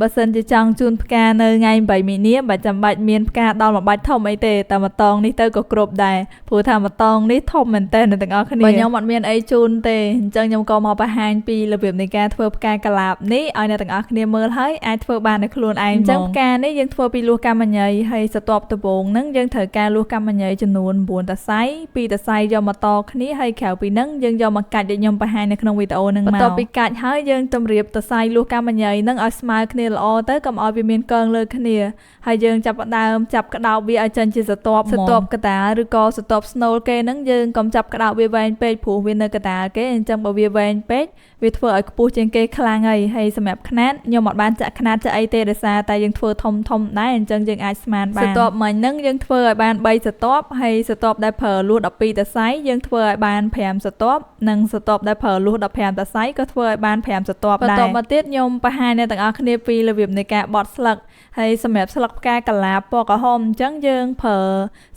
បើសិនជាចង់ជូនផ្កានៅថ្ងៃ8មីនាមិនចាំបាច់មានផ្កាដល់មួយបាច់ធំអីទេតែមួយតងនេះទៅក៏គ្រប់ដែរព្រោះថាមួយតងនេះធំមែនតើអ្នកទាំងអស់គ្នាបើខ្ញុំអត់មានអីជូនទេអញ្ចឹងខ្ញុំក៏មកបង្ហាញពីរបៀបនៃការធ្វើផ្កាកលាបនេះឲ្យអ្នកទាំងអស់គ្នាមើលហើយអាចធ្វើបានដោយខ្លួនឯងអញ្ចឹងផ្កានេះយើងធ្វើពីលួសកម្មញីហើយស្រទាប់ដំបូងហ្នឹងយើងត្រូវការលួសកម្មញីចំនួន9តសៃ2តសៃយកមកតគ្នាហើយក្រៅពីហ្នឹងយើងយកមកកាច់ដូចខ្ញុំបង្ហាញនៅក្នុងវីដេអូហ្នឹងមកបន្ទាប់ពីកាច់ហើយយើងតម្រៀបតសៃលួសកម្មញីហ្នឹងឲ្យស្មើគ្នាល្អទៅកុំឲ្យវាមានកងលើគ្នាហើយយើងចាប់ផ្ដើមចាប់ក្តោបវាឲ្យចេញជាស្រទាប់ស្រទាប់កតាឬក៏ស្រទាប់ស្នូលគេហ្នឹងយើងកុំចាប់ក្តោបវាវែងពេកព្រោះវានៅកតាគេអញ្ចឹងបើវាវែងពេកវាធ្វើឲ្យខ្ពស់ជាងគេខ្លាំងហើយហើយសម្រាប់ខ្នាតខ្ញុំអត់បានចាក់ខ្នាតចាក់អីទេដោយសារតែយើងធ្វើធំធំដែរអញ្ចឹងយើងអាចស្មានបានស្រទាប់មិញហ្នឹងយើងធ្វើឲ្យបាន3ស្រទាប់ហើយស្រទាប់ដែលប្រើលួស12តសៃយើងធ្វើឲ្យបាន5ស្រទាប់និងស្រទាប់ដែលប្រើលួស15តសៃក៏ធ្វើឲ្យបាន5ស្រទាប់ដែរបន្ទាប់មកទៀតខ្ញុំបង្ហាញអ្នកទាំងអស់គ្នាពីរបៀបនៃការបត់ស្លឹកហើយសម្រាប់ស្លឹកផ្កាកលាបពណ៌ក្រហមអញ្ចឹងយើងប្រើ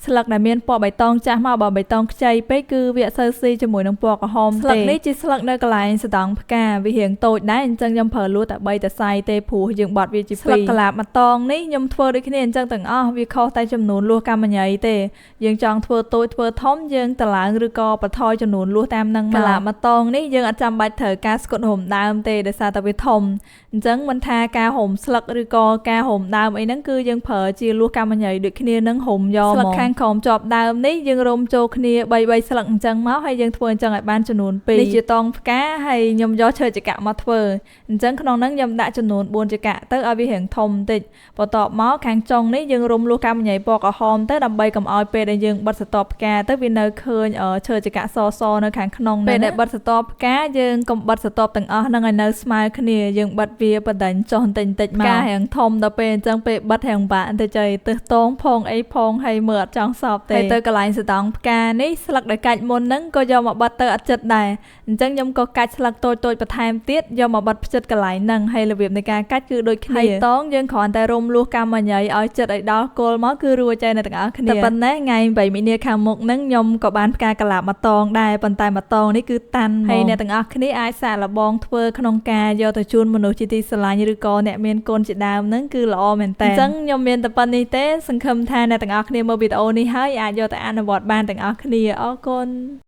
ស្លឹកដែលមានពណ៌បៃតងចាស់មកបើបៃតងខ្ចីពេកគឺវាអត់សូវស៊ីជាមួយនឹងពណ៌ក្រហមទេស្លឹកនេះជាស្លឹកនៅកន្លែងសដងផ្កាវារៀងតូចដែរអញ្ចឹងខ្ញុំប្រើលួសតែ3តសៃទេព្រោះយើងបត់វាជា2ស្លឹកកលាបមួយតងនេះខ្ញុំធ្វើដូចគ្នាអញ្ចឹងទាំងអស់វាខុសតែចំនួនលួសកម្មញីទេយើងចង់ធ្វើតូចធ្វើធំយើងតឡើងឬក៏បន្ថយចំនួនលួសតាមនឹងមកកលាបមួយតងនេះយើងអត់ចាំបាច់ត្រូវការស្កុតរុំដើមទេដោយសារតែវាធំអញ្ចឹងមិនថាការរុំស្លឹកឬក៏ការរុំដើមអីហ្នឹងគឺយើងប្រើជាលួសកម្មញីដូចគ្នានឹងរុំយកមកស្លឹកខាងក្រោមជាប់ដើមនេះយើងរុំចូលគ្នា3 3ស្លឹកអញ្ចឹងមកហើយយើងធ្វើអញ្ចឹងឲ្យបានចំនួន2នេះជាតងផ្កាហើយខ្ញុំយកឈើចកៈមកធ្វើអញ្ចឹងក្នុងហ្នឹងខ្ញុំដាក់ចំនួន4ចកៈទៅឲ្យវារៀងធំបន្តិចបន្ទាប់មកខាងចុងនេះយើងរុំលួសកម្មញីពណ៌ក្រហមទៅដើម្បីកុំឲ្យពេលដែលយើងបិទស្រទាប់ផ្កាទៅវានៅឃើញឈើចកៈសសនៅខាងក្នុងហ្នឹងពេលដែលបិទស្រទាប់ផ្កាយើងកុំបិទស្រទាប់ទាំងអស់ហ្នឹងឲ្យនៅស្មើគ្នាយើងបិទវាបដិញចុះបន្តិចបន្តិចមកផ្ការៀងធំដល់ពេលអញ្ចឹងពេលបិទរៀងបាក់បន្តិចហើយទើសតងផងអីផងហើយមើលអត់ចង់សពទេហើយទៅកន្លែងសតងផ្កានេះស្លឹកដែលកាច់មុនហ្នឹងក៏យកមកបិទទៅអត់ចិត្តដែរអញ្ចឹងខ្ញុំក៏កាច់ស្លឹកតូចតូចបន្ថែមទៀតយកមកបិទផ្ចិតកន្លែងហ្នឹងហើយរបៀបនៃការកាច់គឺដូចគ្នាហើយតងយើងគ្រាន់តែរុំលួសកម្មញីឲ្យចិត្តឲ្យដល់គល់មកគឺរួចហើយអ្នកទាំងអស់គ្នាតែប៉ុណ្ណេះថ្ងៃ8មីនាខាងមុខហ្នឹងខ្ញុំក៏បានផ្កាកលាបមួយតងដែរប៉ុន្តែមួយតងនេះគឺតាន់ហ្មងហើយអ្នកទាំងអស់គ្នាអាចសាកល្បងធ្វើក្នុងការយកទៅជូនមនុស្សជាទីស្រឡាញ់ឬក៏អ្នកមានកូនជាដើមហ្នឹងគឺល្អមែនតើអញ្ចឹងខ្ញុំមានតែប៉ុណ្្នេះទេសង្ឃឹមថាអ្នកទាំងអស់គ្នាមើលវីដេអូនេះហើយអាចយកទៅអនុវត្តបានទាំងអស់គ្នាអរគុណ។